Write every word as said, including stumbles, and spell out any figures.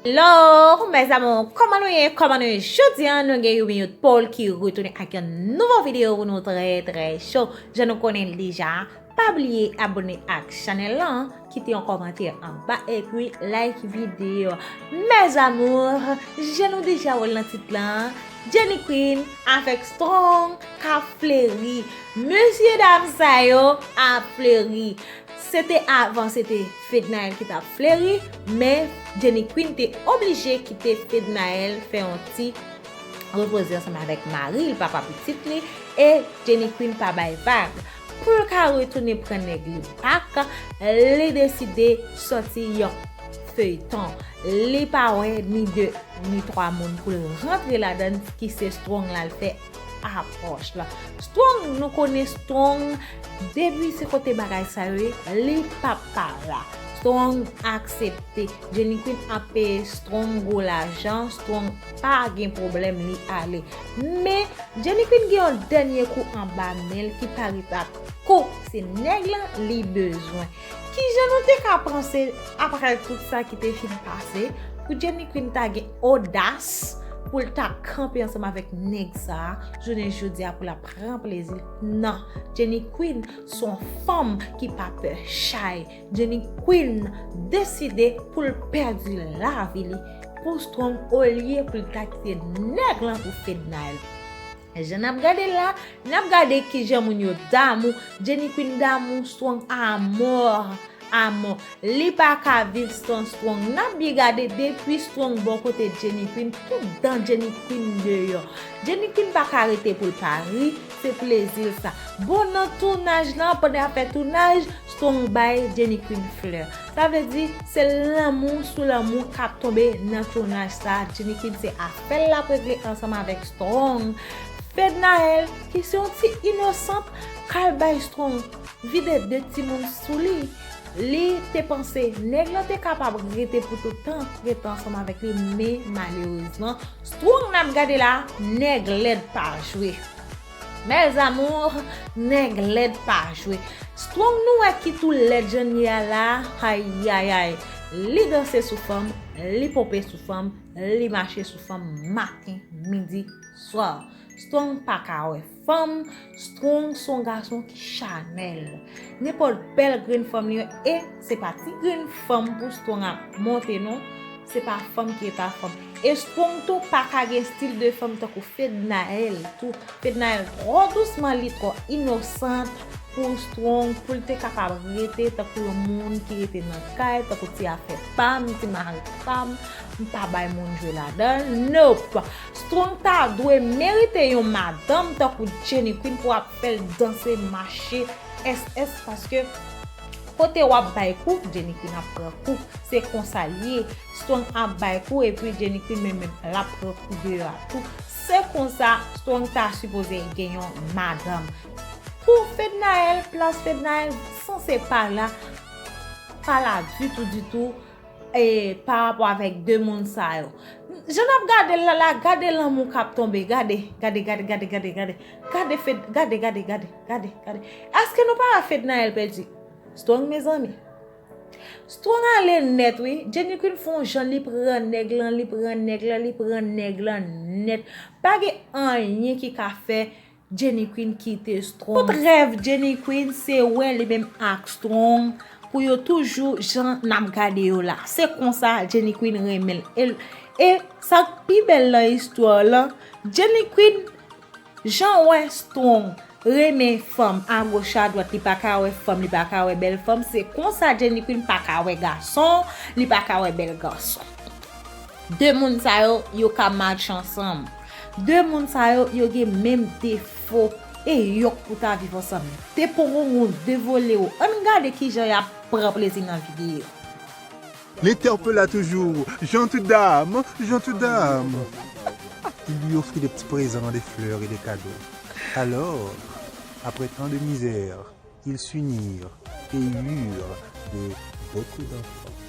Hello, mes amours, kòman nou ye? Kòman nou ye? Jodi a, nou gen Youmi Youth Paul ki retounen ak yon nouvo videyo pou nou trè, trè cho. Jan nou konnen l deja, pa bliye abòne ak chanèl lan, kite yon kòmantè anba epi like videyo. Mes amours, jan nou deja wè l nan tit lan, Jenny Queen avèk Strong k ap fleri. Mesye dam sa yo ap fleri. Se te avan, se te Fednaelle ki t ap fleri, men Jenny Queen te oblije kite Fednaelle fè yon ti repoze ansanm avèk mari l, papa pitit li, e Jenny Queen pa bay vag. Pou l ka retounen pran nèg li back, li deside sòti yon feyton. Li pa wè ni de ni twa moun pou l rantre ladan l, ki se Strong la l fè apwòch la. Strong, nou konnen Strong, depi se kote bagay sa yo ye, li p ap pa la. Strong aksepte. Jenny Queen ap peye Strong gwo lajan, Strong pa gen pwoblèm, li ale. Men, Jenny Queen gen yon dènye kou anba men l ki pa ret ap kou. Se nèg lan li bezwen. Kijan nou te ka panse, apre tout sa ki te fin pase, pou Jenny Queen ta gen odas pou l ta kanpe ansanm avèk nèg sa a, jounen jodi a pou l ap pran plezi l? Non, Jenny Queen se yon fanm ki pa pè chay. Jenny Queen deside pou l pèdi lavi li pou Strong olye pou l ta kite nèg lan pou Fednaelle. Jan n ap gade la, n ap gade kijan moun yo damou. Jenny Queen damou Strong amò, amò. Li pa ka viv san Strong. N ap byen gade depi Strong bò kote Jenny Queen, tout dan Jenny Queen deyò. Jenny Queen pa ka rete pou l pa ri, se plezi l sa. Bon, nan tounaj lan, pandan y ap fè tounaj, Strong bay Jenny Queen flè. Sa vle di, se lanmou sou lanmou k ap tonbe nan tounaj sa. Jenny Queen se afè l l ap regle ansanm avèk Strong. Fednaelle, ki se yon ti inosant, k al bay Strong vide de timoun sou li. Li te panse nèg lan te kapab rete pou tout tan, rete ansanm avèk li, men malerezman, Strong n ap gade la, nèg lèd pa jwe. Mes amours, nèg lèd pa jwe. Strong nou wè ki tou lèd jan l ye a la, ayayay. Li danse sou fanm, li ponpe sou fanm, li mache sou fanm maten, midi, swa. Strong pa ka wè fanm, Strong se yon gason ki chanèl. Nenpòt bèl grenn fanm li wè, e se pa ti grenn fanm pou Strong ap monte non, se pa fanm ki eta fanm. E Strong tou pa ka gen stil de fanm tankou Fednaelle tou. Fednaelle twò dousman, li twò inosant pou Strong, pou l te kapab rete tankou yon moun ki rete nan kay, tankou ti afè pa m, ti mari pa m, m pa bay moun jwe ladan l. Nope! Strong ta dwe merite yon madanm tankou Jenny Queen pou ap fè l danse, mache, S S, paske kote w ap bay kou, Jenny Queen ap pran kou. Se konsa l ye. Strong ap bay kou, epi Jenny Queen menm, menm, l ap pran kou deyò a tou. Se konsa Strong ta sipoze gen yon madanm. Pou Fednaelle, plas Fednaelle sanse pa la, pa la ditou, ditou, e, pa rapò avèk de moun sa yo. Jan n ap gade l la, la, gade lanmou k ap tonbe, gade, gade, gade, gade, gade, gade. Gade Fed, gade, gade, gade, gade, gade. Èske nou pa wè Fednaelle pèdi? Strong, mezanmi. Strong ale nèt, wi. Jenny Queen fè yon jan, li pran nèg lan, li pran nèg lan, li pran nèg lan nèt. Pa gen anyen ki ka fè Jenny Queen kite Strong. Tout rèv Jenny Queen, se wè li menm ak Strong, pou yo toujou jan n ap gade yo la. Se konsa Jenny Queen renmen l. E, e sa k pi bèl nan istwa lan, Jenny Queen, jan w wè Strong renmen fanm agoch adwat, li pa ka wè fanm, li pa ka wè bèl fanm, se konsa Jenny Queen pa ka wè gason, li pa ka wè bèl gason. De moun sa yo, yo ka match ansanm. De moun sa yo, yo gen menm defo. E yok pou ta viv ansanm. De pongongou, de voleo. Ann gade kijan y ap pran plezi nan videyo. L'interpella toujours. Gentille dame, gentille dame. Il lui offrit des petits présents, des fleurs et des cadeaux. Alors, après tant de misère, ils s'unirent et eurent de beaucoup d'enfants.